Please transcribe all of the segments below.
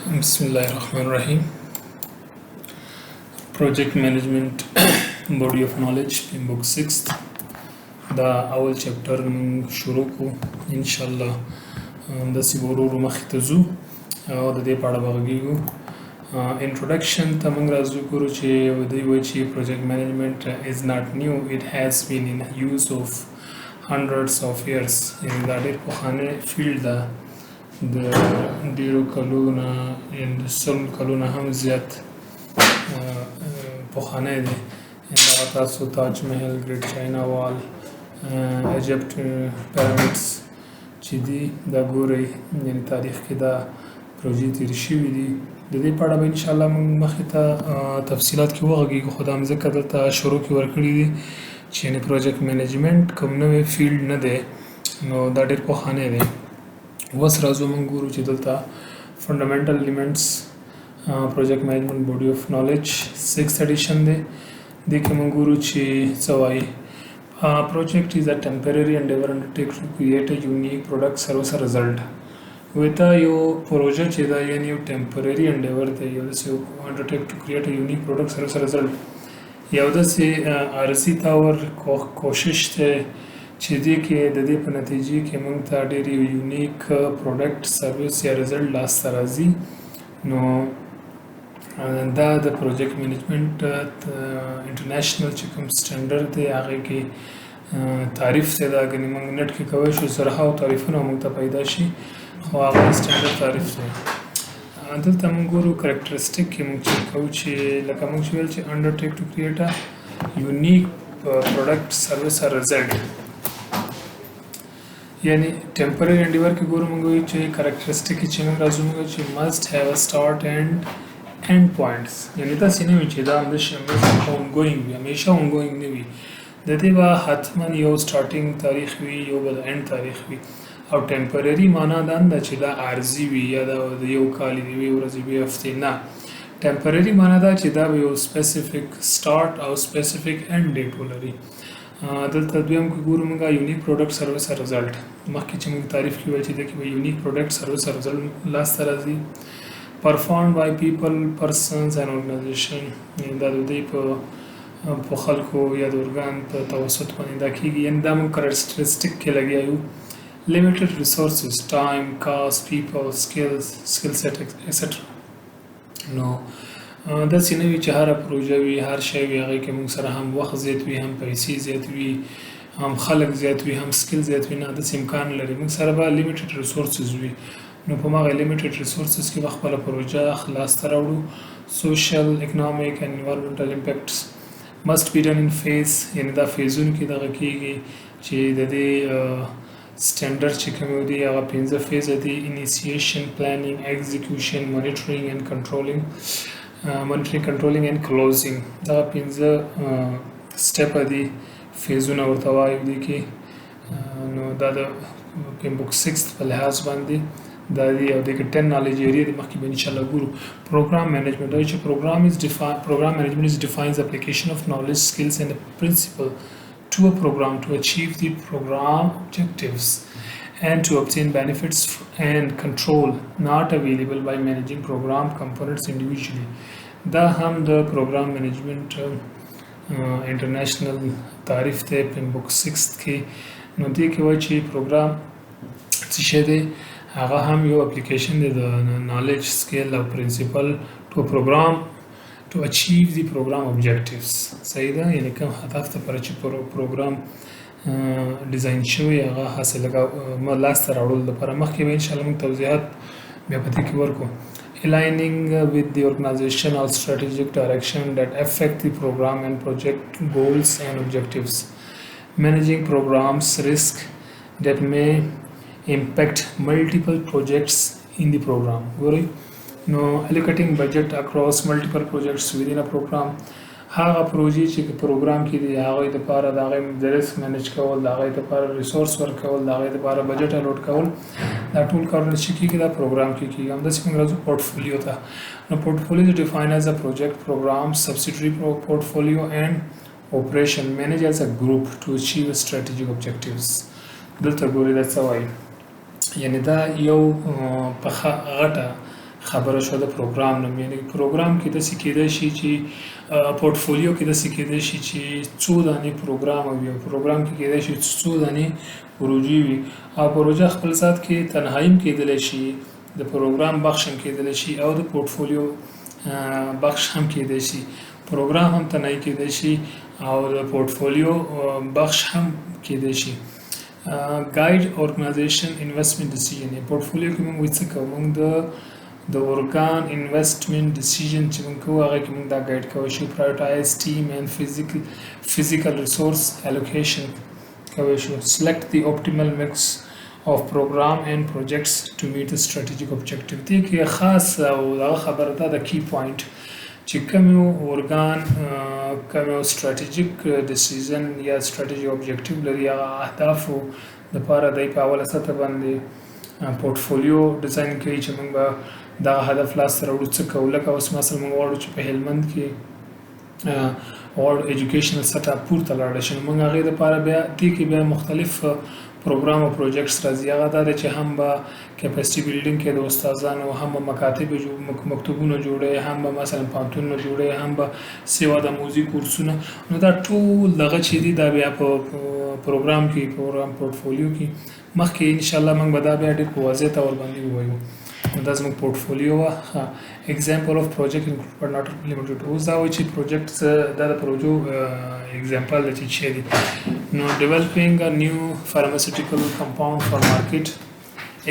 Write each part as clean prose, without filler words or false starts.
بسم الله الرحمن الرحیم. Project Management Body of Knowledge, PMBOK 6, دا اول chapter موږ شروع کو. ان شاء الله داسې به ورو ورو مخې ته ځو او د دې په اړه به غږېږو. Introduction ته موږ راځو، ګورو چې دوی وایي چې project management is not new, it has been in use of hundreds of years. یعنی دا ډېر پخوانی field ده، د ډیرو کلونو، یعنی د 100 کلونو هم زیات پخوانی دی. دغه تاسو تاج محل، Great China Wall، Egypt pyramids چې دي، دا ګورئ، یعنی تاریخ کې دا پروژې تېرې شوي دي. د دې په اړه به انشاءالله موږ مخې ته تفصیلات کې وغږېږو، خو دا ځکه دلته شروع کې ورکړي دي چې یعنی project management کوم نوی field نه دی، نو دا ډېر پخوانی دی. اوس راځو، موږ ګورو چې دلته fundamental elements, Project Management Body of Knowledge, 6 edition دی. دې کې موږ ګورو چې څه وایي. Project is a temporary endeavor undertake to create a unique product, service or result. وایي دا یو پروژه چې دا یعنی یو temporary endeavor دی، یو داسې undertake to create a unique product, service or result، یو داسې عارضي طور کوشش دی چې دې کې د دې په نتیجې کې موږ ته ډېر یو unique product, service یا result لاسته راځي. نو دا د project management international چې کوم standard دی، هغه کې تعریف دی. دا ګنې موږ نټ کې کوی شو، زرهاو تعریفونه موږ ته پیدا شي، خو هغه standard تعریف دی. دلته موږ ګورو characteristic کې موږ چک کوو چې لکه موږ چې ویل چې undertake to create a unique product, service or result، یعنی temporary endeavor کې ګورو موږ چې characteristic چې موږ راځو، موږ چې must have a start and end points، یعنی داسې نه وي چې دا همداسې همیشه ongoing وي، همیشه ongoing نه وي. د دې به حتما یو starting تاریخ وي، یو به د end تاریخ وي. او temporary معنا دا نه ده چې دا عارضي وي یا دا د یو کال، د یوې ورځې، یوې هفتې. نه، temporary معنا دا چې دا به یو specific start او specific end date ولري. دلته دویم کې ګورو موږ unique product, service, result. مخکې چې موږ تعریف کې ویل چې د کې به unique product, service, result لاسته راځي. Performed by people, persons and organization، یعنی دا د دوی په خلکو یا د ارګان په توسط باندې دا کیږي، یعنی دا موږ characteristic کې لګیا یو. Limited resources, time, cost, people, skills, skill set, etc. نو داسې نه وي چې هره پروژه وي، هر شی وي، هغې کې موږ سره هم وخت زیات وي، هم پیسې زیات وي، هم خلک زیات وي، هم skill زیات وي. نه، داسې امکان لري؟ موږ سره به limited resources وي، نو په هغه limited resources کې به خپله پروژه لاسته راوړو. Social, economic and environmental impacts must be done in phase، یعنی دا فیزونو کې دغه کیږي چې د دې standard چې کوم دي، هغه پنځه phase دي: initiation, planning, execution, monitoring and controlling, monitoring, controlling and closing. دا پنځه step دي، فیزونه ورته وایو دي کې. نو دا د PMBOK 6 په لحاظ باندې دا دی او د کې 10 knowledge area دی، مخکې به ان شاء الله ګورو. Program management چې program management is defines application of knowledge, skills and principle to a program to achieve the program objectives and to obtain benefits and control not available by managing program components individually. دا هم د program management international تعریف دی PMBOK 6 کې. نو دې کې وایي چې پروګرام څه شی دی؟ هغه هم یو اپلیکیشن دی د knowledge, skill او principle to program to achieve the program objectives. صحیح ده، یعنی کوم هدف ته پر چې پروګرام design شوی، هغه حاصل لاسته راوړلو لپاره. مخکې به انشاءالله موږ توضیحات بیا په دې کې ورکو. Aligning with the organizational strategic direction that affect the program and project goals and objectives, managing programs risk that may impact multiple projects in the program. ګورئ، نو allocating budget across multiple projects within a program، هغه پروژې چې پروګرام کې دي، هغه د پاره د هغې د risk manage کول، د هغې لپاره resource ورکول، د هغې لپاره budget allot کول، دا ټول کارونه چې کیږي، دا پروګرام کې کیږي. همداسې موږ راځو پورتفولیو ته. نو portfolio is defined as a project, program, subsidiary portfolio and operation managed as a group to achieve strategic objectives. دلته ګورئ دا څه وایي؟ یعنی دا یو پخه غټه خبره شوه د پروګرام نوم، یعنی پروګرام کې داسې کېدای شي چې پورتفولیو کې داسې کېدای شي چې څو دانې پروګرام وي، او پروګرام کې کېدای شي چې څو دانې پروژې وي، او پروژه خپل ذات کې تنهایی هم کېدلی شي، د پروګرام بخش هم کېدلی شي، او د پورتفولیو بخش هم کېدای شي. پروګرام هم تنهایی کېدای شي او د پورتفولیو بخش هم کېدای شي. Guide organization investment decision، پورتفولیو کې موږ څه کوو؟ موږ د ارګان investment decision چې موږ کوو، هغه کې موږ دا guide کوو شو. Prioritize team and physical resource allocation کوی شو. Select the optimal mix of program and projects to meet the strategic objective. دې کې خاص او دغه خبره ده، د key point چې کوم یو ارګان کوم یو strategic decision یا strategic objective لري، هغه اهدافو دپاره دی په اوله سطح باندې پورتفولیو design کوي چې موږ به دغه هدف لاسته راوړو، څه کوو. لکه اوس مثلا موږ غواړو چې په هلمند کې غواړو educational سطح پورته لاړه شي، نو موږ هغې دپاره بیا دې کې بیا مختلف پروګرام او projects راځي. هغه دا دی چې هم به capacity building کې د استادانو، هم به مکاتب مکتبونه جوړوي، هم به مثلا پوهنتونونه جوړوي، هم به سواد آموزي کورسونه. نو دا ټول دغه چې دي، دا بیا په پروګرام کې، پروګرام پورتفولیو کې مخکې انشاءالله موږ به دا بیا ډېر په واضح طور باندې ووایو. نو دا زموږ پورتفولیو وه. Example of project include but not limited. اوس دا وایي چې project، دا د پروژو example دی چې څه دي. نو developing a new pharmaceutical compound for market,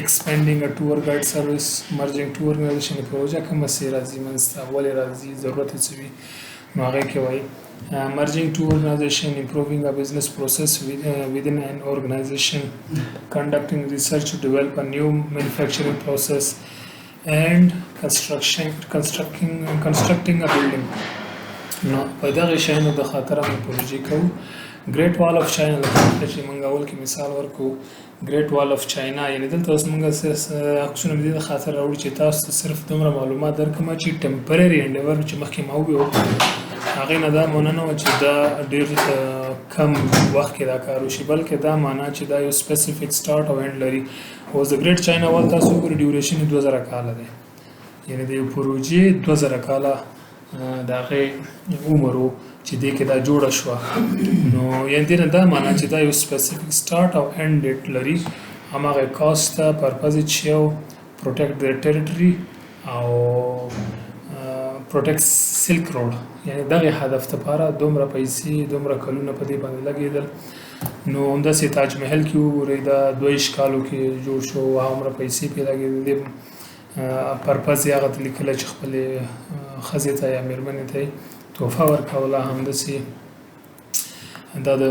expanding a tour guide service, merging two organization. پروژه کومه سي راځي منځته، ولې راځي، ضرورت یې څه وي، نو هغې کې وایي merging two organization, improving a business process within an organization, conducting research to develop a new manufacturing process and construction constructing constructing a building. نو په دغه شیانو د خاطر موږ پروژې کوو. Great Wall of China، لکه چې موږ اول کې مثال ورکو Great Wall of China، یعنی دلته اوس موږ عکسونه دې د خاطر راوړو چې تاسو ته صرف دومره معلومات درکړم چې temporary endeavor چې مخکې ما وویل، هغې نه دا معنا نه وه چې دا ډېر کم وخت کې دا کار وشي، بلکې دا معنا چې دا یو specific start او end لري. اوس د Great China Wall تاسو وګورئ، duration یې 2000 کاله دی، یعنی د یو پروژې 2000 کاله د هغې عمر و چې دې کې دا جوړه شوه. نو یعنی دې نه دا معنا چې دا یو specific start او end date لري، هماغه cost ته purpose چې یو protect the territory او protect Silk Road، یعنی دغه هدف لپاره دومره پیسې، دومره کلونه په دې باندې لګېدل. نو همداسې تاج محل کې وګورئ، دا 22 کالو کې جوړ شو، هغومره پیسې پرې لګېدلې. Purpose یې هغه ته لیکلی چې خپلې ښځې ته یا مېرمنې ته یې تحفه ورکوله. همداسې دا د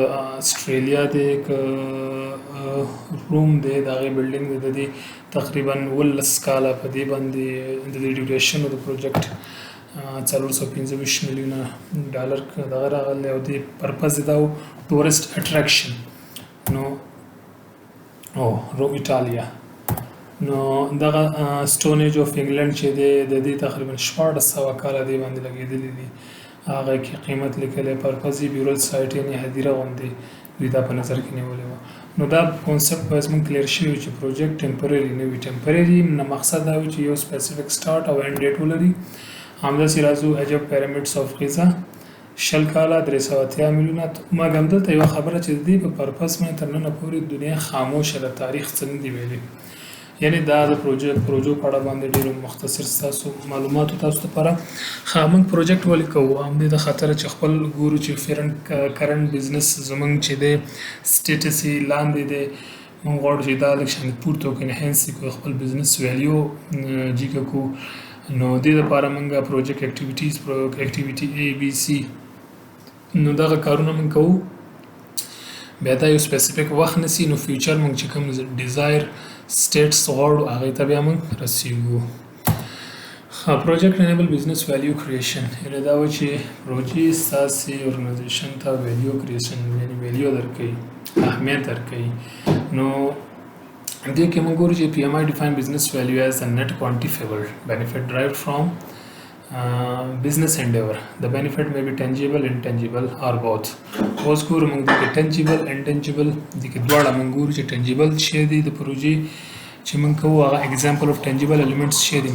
اسټرالیا دی که روم دی، د هغې building دی، د دې تقریبا 17 کاله په دې باندې د دې duration د project 425 میلیونه ډالر دغه راغلی، او دې purpose یې دا و tourist attraction. نو او روم ایټالیا. نو دغه Stonehenge of England چې دی، د دې تقریبا 1600 کاله دې باندې لګېدلي دي، هغه کې قیمت لیکلی، purpose یې burial site، یعنې هدیره غوندې دوی دا په نظر کې نیولې وه. نو دا concept باید موږ clear شوي چې project temporary نه وي. Temporary نه مقصد دا وي چې یو specific start او end date ولري. همداسې راځو Egypt Pyramids of Giza، 20 کاله، 380 میلیونه. مګر دلته یوه خبره چې د دې په purpose باندې تر ننه پورې دنیا خاموشه ده، تاریخ څه نه دي ویلي. یعنی دا د پروژو په اړه باندې ډېر مختصر ستاسو معلوماتو تاسو لپاره. ښه، موږ project ولې کوو؟ همدې د خاطر چې خپل ګورو چې current business زمونږ چې دی، status یې لاندې دی، موږ غواړو چې دا لږ شان پورته کړو، enhance یې کړو، خپل business value جیګه کړو. نو دې لپاره موږ project activities، activity A B C، نو دغه کارونه موږ کوو. بیا دا یو specific وخت نسی، نو future موږ چې کوم desire states غواړو، هغې ته بیا موږ رسیږو. Project enable business value creation، یعنی دا و چې پروژې ستاسې organization ته value creation، یعنی value درکوي، اهمیت درکوي. نو دې کې موږ ګورو چې PMI define business value as the net quantifiable benefit derived from business endeavor. The benefit may be tangible, intangible or both. اوس ګورو موږ دې کې tangible، intangible، دې کې دواړه موږ ګورو چې tangible څه دی، د پروژې چې موږ کوو هغه example of tangible elements څه دي.